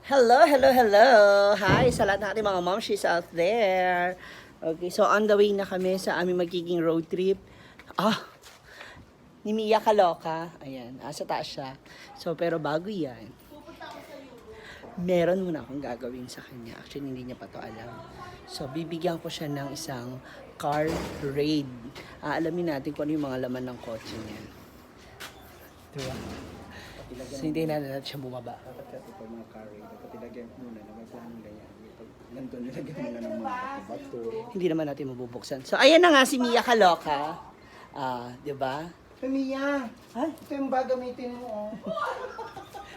Hello, hello, hello! Hi sa lahat ng ating mga momshies out there. Okay, so on the way na kami sa aming magiging road trip. Ni Mia Kaloka. Ayan, sa taas siya. So, pero bago yan, meron muna akong gagawin sa kanya. Actually, hindi niya pa to alam. So, bibigyan ko siya ng isang car raid. Alamin natin kung ano yung mga laman ng kotse niya. Diba? So, hindi natin siya bumaba. Dapat kasi pag mga car raid, dapat ilagyan muna na may plano ganyan. Nandun ilagyan muna ng mga bato. Hindi naman natin mabubuksan. So, ayan na nga si Mia Kaloka. Di ba? Mia, Ay, ito yung bag gamitin mo.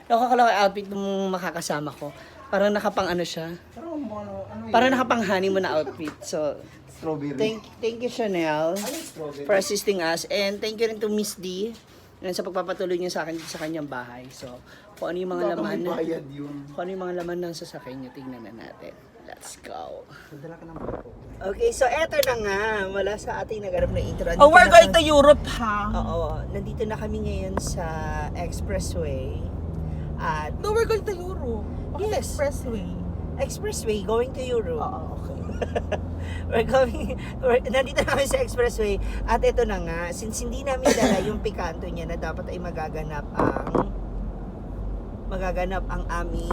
nakakaloka outfit nung makakasama ko. Parang nakapang ano siya. Pero ano Parang nakapang honeymoon na outfit. So, strawberry. thank you Chanel Ano yung strawberry? for assisting us. And thank you rin to Miss D. Yan sa pagpapatuloy niya sa akin sa kanyang bahay. So, kung ano yung mga Baka laman, may bayad yun. kung ano yung mga laman ng sasakyan niya, tignan na natin. Let's go. Dala ka ng bato. Okay, so eto na nga. Wala sa ating naganap na intro. Oh, we're going to Nandito Europe, ha? na- Oo, nandito na kami ngayon sa Expressway. At No, we're going to Europe. Bakit Yes. expressway? Expressway going to Europe. Oo, okay. Nandito na kami sa Expressway. At ito na nga, since hindi namin dala yung pikanto niya na dapat ay magaganap ang aming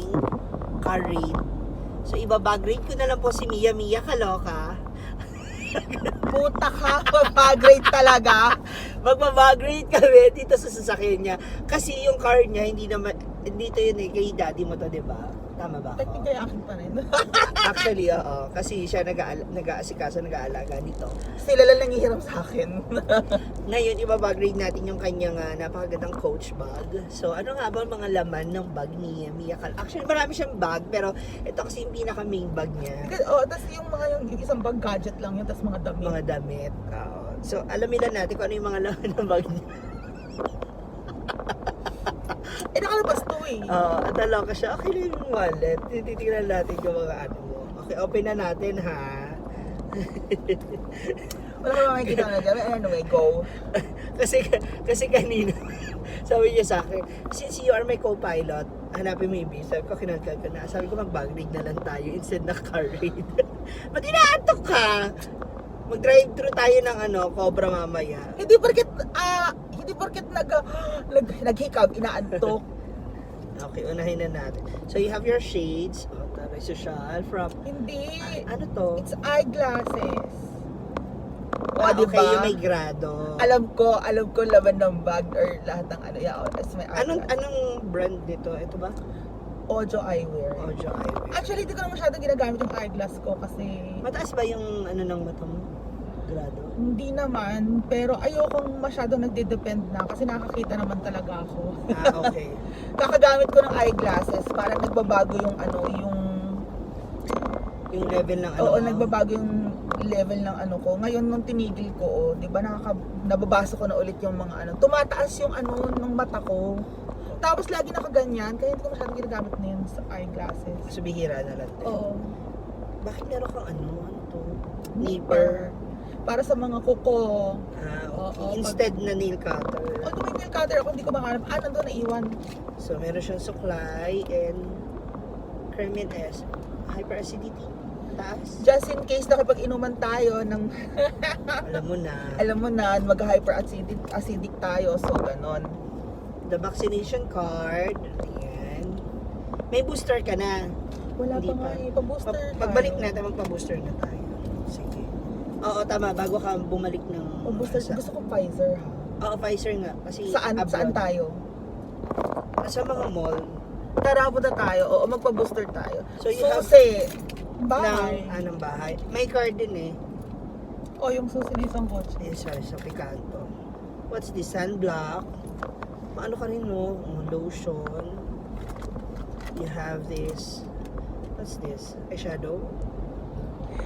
car raid. So, ibabag rate ko na lang po si Mia Kaloka. Puta ka, mag-grade talaga. Magbabag rate kami dito sa sasakyan niya. Kasi yung car niya, hindi to yun eh, kay daddy mo to, di ba? Tama ba ako? Technically, akin pa rin. Actually, oo. Kasi siya nag-aasikaso, nag-aalaga nito. Sila lang nangihiram sa akin. Ngayon, ibabag rate natin yung kanyang napakagandang coach bag. So, ano nga ba ang mga laman ng bag ni Mia Kaloka? Actually, marami siyang bag, pero ito kasi yung pinaka-main bag niya. Tas yung isang bag gadget lang yun, tas mga damit. Mga damit. So, alamin lang natin kung ano yung mga laman ng bag niya. Nakalabas to eh. At naloka siya. Okay lang yung wallet. Titignan natin yung mga ano mo. Okay, open na natin ha. Wala ka naman kita na dyan. Anyway, go. kasi kanina, sabi niya sa akin, since you are my co-pilot, hanapin mo yung visa. Sabi ko, kinalkal ka na. Sabi ko, mag-bag raid na lang tayo instead na car raid. Ba't inaantok ka? Mag-drive-thru tayo ng Cobra mamaya. Hindi porket naghikab, inaantok. Okay, unahin na natin. So, you have your shades. Taray social from... Hindi. Ano to? It's eyeglasses. Okay, yung may grado. Alam ko laman ng bag or lahat ng yeah, that's my eyeglasses. Anong brand nito? Ito ba? Ojo Eyewear. Ojo Eyewear. Actually, hindi ko na masyadong ginagamit yung eyeglass ko kasi Mataas ba yung ng mata mo? Grado? hindi naman, pero ayokong masyadong nagde-depend na kasi nakakita naman talaga ako. Okay. Kakagamit ko ng eyeglasses, parang nagbabago yung Yung level ng oo, mo? nagbabago yung level ng ko. Ngayon nung tinigil ko, 'di ba nababasa ko na ulit yung mga tumataas yung ng mata ko. Tapos lagi nakaganyan, kaya hindi ko masyadong ginagamit na yun sa eyeglasses. So, bihira na lang. Oo. Bakit meron kang ano to? Nipper. Para sa mga kuko. Okay. Oo, Instead na nail cutter. Although may nail cutter ako, hindi ko makahanap. Nandun naiwan. So, meron siyang suklay and Kermin S. Hyperacidity. Taas. Just in case nakipag-inuman tayo ng Alam mo na. mag-hyperacidic tayo. So, ganon. The vaccination card. Ayan. May booster ka na. Wala Hindi pa nga pa. eh. Pa-booster Pagbalik tayo. natin, magpa-booster na tayo. Sige. Oo, tama. Bago ka bumalik ng... Pa-booster. Gusto ko Pfizer ha. Oo, Pfizer nga. Kasi Saan abroad. tayo? Sa mga mall. Tara, punta tayo. Oo, magpa-booster tayo. So, you have Susi. Bahay. Ng bahay. May card din eh. O, yung susi na isang kotse. Yes, sorry, sa Picanto. What's this? Sunblock. Ano ka rin, no? Lotion. You have this. What's this? Eyeshadow?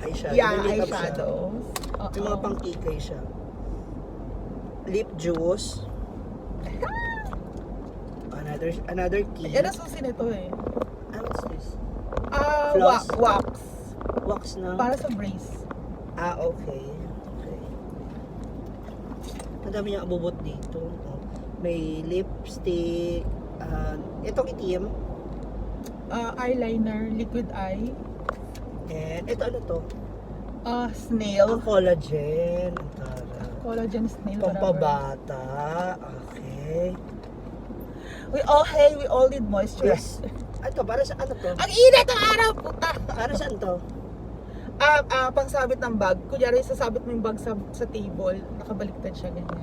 Eyeshadow. Yeah, May makeup siya. eyeshadows. May mga pang-kikay siya. Lip juice. Another key. Yan ang susi nito eh. What's this? Wax. Floss? Wax. Wax na? Para sa brace. Okay. Ang dami niyang abubot dito. May lipstick. Itong itim. eyeliner, liquid eye, And ito ano to? snail, Collagen. Ang tara. collagen snail, whatever. Pampabata. Okay. We all need moisture. Yes. Ito, para sa ano to? Ang init ng araw, puta! Para saan to? Pangsabit ng bag. Kunyari, sasabit mo yung bag sa table, nakabaliktad siya ganyan.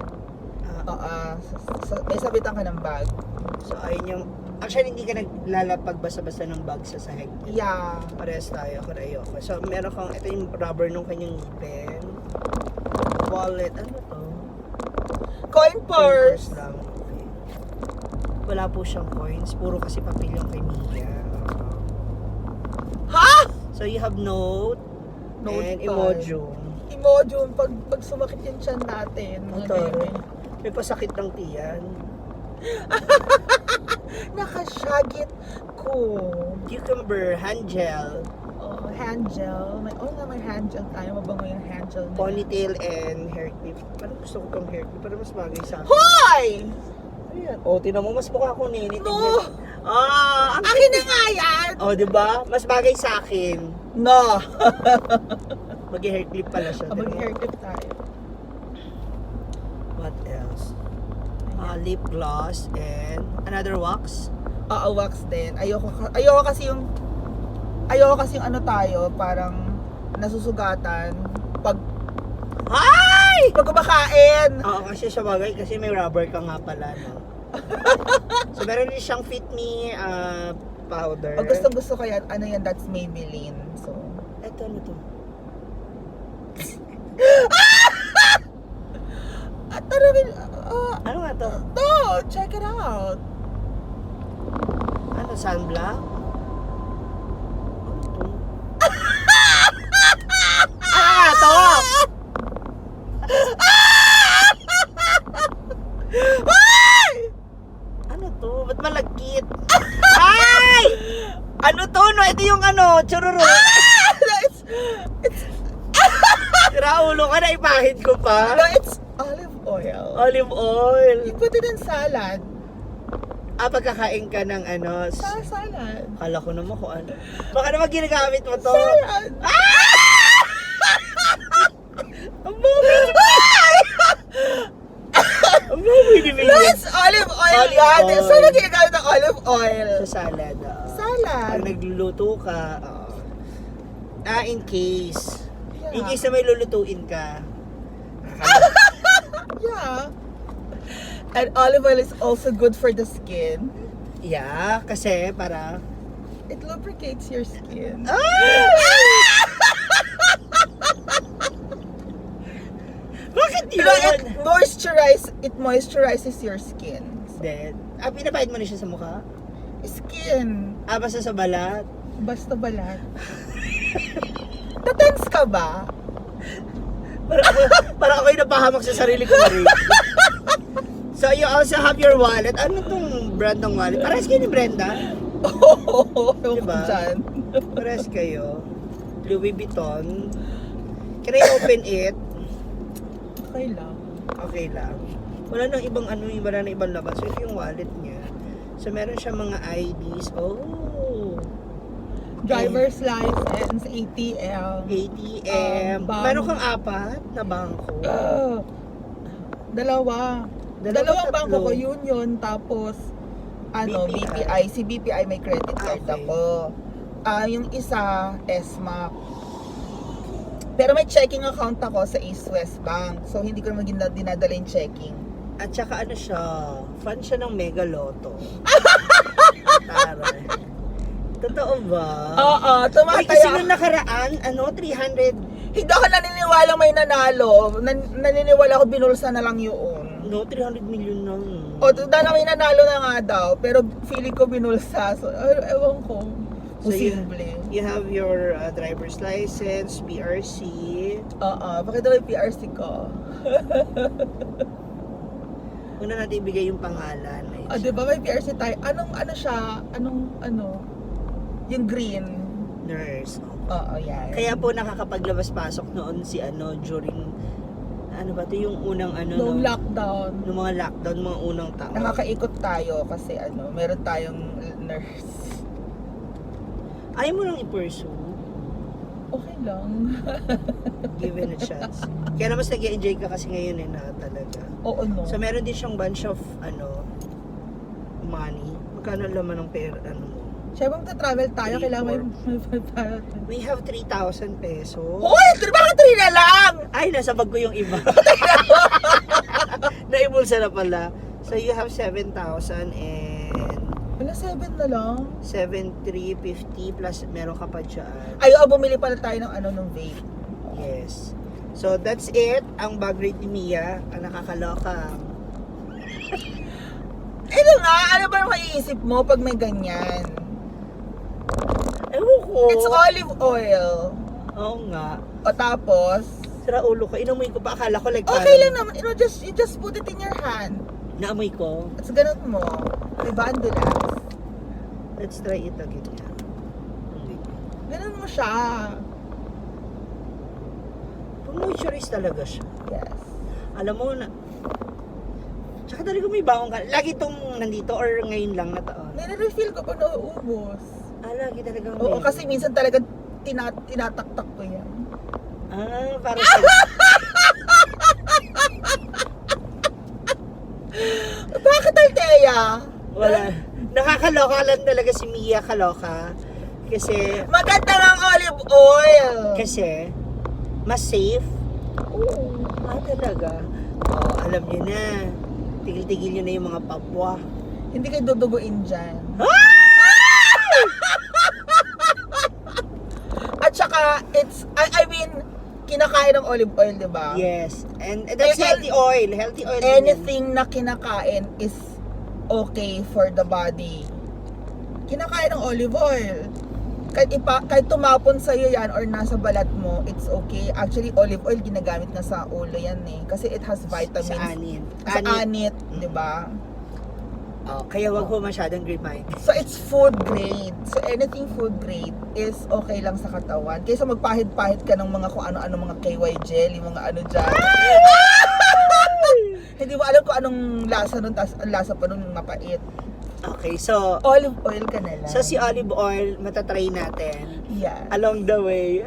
May sabitan ka ng bag. So, ayun yung... Actually, hindi ka naglalapag basta-basta ng bag sa sahig. Yeah. Parehas tayo, ako na ayoko. So, meron kang... Ito yung rubber nung kanyang ngipin. Wallet. Ano to? Coin purse. Lang. Okay. Wala po siyang coins. Puro kasi papel yung kay Mia. Ha? So, you have note and Notepad. Imodium. Imodium, pag sumakit yung tiyan natin. Mga Ito. ganyan. May pasakit ng tiyan. Nakasyagit ko. Cucumber, hand gel, Oh, hand gel. May hand gel tayo. Mabango yung hand gel nila. ponytail, and hair clip. Parang gusto ko tong hair clip. Parang mas bagay sa akin. Hoy! Ayan. O, tinan mo, mas mukha ko nini. No! Ah! Akin na nga yan! O, diba? Mas bagay sa akin. No! Mag-hair clip pala siya. Tignan mo. Mag-hair clip tayo. What else? Lip gloss and another wax. Wax din. Ayoko kasi yung ano tayo, parang nasusugatan pag Hi! kumakain. Oo, kasi siya bagay kasi may rubber ka nga pala, no? So, meron din siyang Fit Me powder. Pag gusto ko yan, ano yan, that's Maybelline. So, Eto, ano to? at tarugin, Ano nga to? check it out. Ano, sunblock? Ano nga to? Ano to? Ba't malagkit? Ay! Ano to? No, ito yung ano, chururo. It's Tira ulo ka na, ipahid ko pa. it's olive oil. Olive oil. You put it in salad. Pagkakain ka ng ano. Sa salad. Kala ko naman kung ano. Baka naman ginagamit mo to. Salad. Ang baboy ni Ang baboy ni No, it's olive oil Olive yan. oil. Saan na ginagamit ng olive oil? Sa salad. Salad. Pag nagluluto ka. In case. In Yeah. case na may lulutuin ka. Yeah. And olive oil is also good for the skin. Yeah, kasi para... It lubricates your skin. Bakit You know, yun? it moisturizes your skin. Then, pinapahid mo na siya sa mukha? Skin. Basta sa balat? Basta balat. Tatense ka ba? Para ako yung napahamak sa sarili ko rin. So, you also have your wallet. Ano tong brand ng wallet? Parehas kayo ni Brenda? Oo, Diba? dyan. Parehas kayo. Louis Vuitton. Can I open it? Okay lang. Okay lang. Wala nang ibang wala nang ibang labas. So, ito yung wallet niya. So, meron siya mga IDs. Oh! Driver's license, ATM. ATM. Bank. Meron kang 4 na bangko. Dalawang tatlo. bangko ko, Union, tapos BPI. BPI. Si BPI may credit card Okay. ako. Yung isa, SMAC. Pero may checking account ako sa East West Bank. So, hindi ko naman dinadala yung checking. At saka ano siya, fan siya ng Mega Lotto. Taray. Totoo ba? Oo, Ay, kasi tumataya. nung nakaraan, 300, Hindi ako naniniwala may nanalo. Naniniwala ako binulsa na lang yun. 300 million lang. O, dahil may nanalo na nga daw. Pero feeling ko binulsa. So, ewan ko. So, Posible. you have your driver's license, PRC. Oo, bakit daw yung PRC ko? Una natin ibigay yung pangalan. Di ba may PRC tayo? Ano siya? Yung green. Nurse. Oo, yan. Kaya po nakakapaglabas-pasok noon si during, yung unang Noong lockdown, nung mga lockdown, mga unang taon. nakakaikot tayo kasi meron tayong nurse. Ayaw mo lang i-pursue. Okay lang. Given a chance. Kaya naman nag-enjoy ka kasi ngayon na talaga. Oo, no. So meron din siyang bunch of money. Magkano laman ng pera mo? Siyempre magta-travel tayo, Three, kailangan four. may We have 3,000 pesos. Hoy! Bakit 3 na lang? Ay, nasa bag ko yung iba. Naibulsa na pala. So you have 7,000 and Wala, 7 na lang. 7,350 plus meron ka pa dyan. Ay, bumili pala tayo ng ng vape. Yes. So that's it. Ang bag rate ni Mia. Ang nakakaloka. Ano nga? Ano ba ang maiisip mo pag may ganyan? Ewan ko. It's olive oil. Oo nga. O tapos, Sira ulo ko. Inamoy ko pa. Akala ko like okay lang naman. You just put it in your hand. Naamoy ko. At ganun mo. Diba, Andulax? Let's try it again. Ganun mo siya. Moisturize talaga siya. Yes. Alam mo na. Tsaka talaga may bangon ka. Lagi itong nandito or ngayon lang na taon? Nire-refill ko pag nauubos. Lagi talaga Oo, kasi minsan talaga tinataktak ko yan. Para sa... Bakit, Althea? Wala. Nakakaloka lang talaga si Mia Kaloka. Kasi... Maganda ng olive oil. Kasi... Mas safe. Oo. Talaga. Alam niyo na. Tigil-tigil niyo na yung mga papwa. Hindi kayo duduguin dyan. At saka, I mean, kinakain ng olive oil, di ba? Yes. And that's Eh, healthy oil. Healthy oil. din yan. Anything na kinakain is okay for the body. Kinakain ng olive oil. Kahit tumapon sa'yo yan or nasa balat mo, it's okay. Actually, olive oil ginagamit na sa ulo yan eh. Kasi it has vitamins. Sa anin. Sa anit, di ba? Kaya wag ho masyadong remind. So, it's food grade. So, anything food grade is okay lang sa katawan. Kaysa magpahid-pahid ka ng mga kung ano-ano, mga KY jelly, mga ano dyan. Hindi mo alam kung anong lasa nun, tapos ang lasa pa nun mapait. Okay, so... Olive oil ka na lang. So si olive oil, matatry natin. Yeah. Along the way.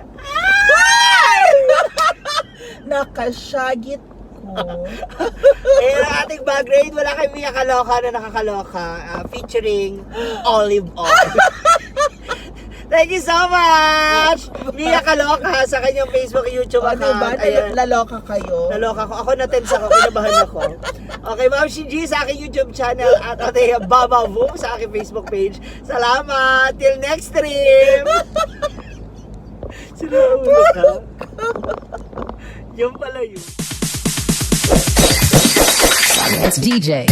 Nakasyagit ko. Ang ating bag raid, wala kay Mia Kaloka na nakakaloka. Featuring olive oil. Thank you so much! Mia Kaloka sa kanyang Facebook, YouTube O, account. diba? Ayan. Naloka kayo. Naloka ko. Ako na-tense ako. Kinabahan ako. Okay, Ma'am Shinji sa aking YouTube channel at Ate Baba Boom sa aking Facebook page. Salamat! Till next stream! Sinaulo ka? Yung pala yun. It's DJ.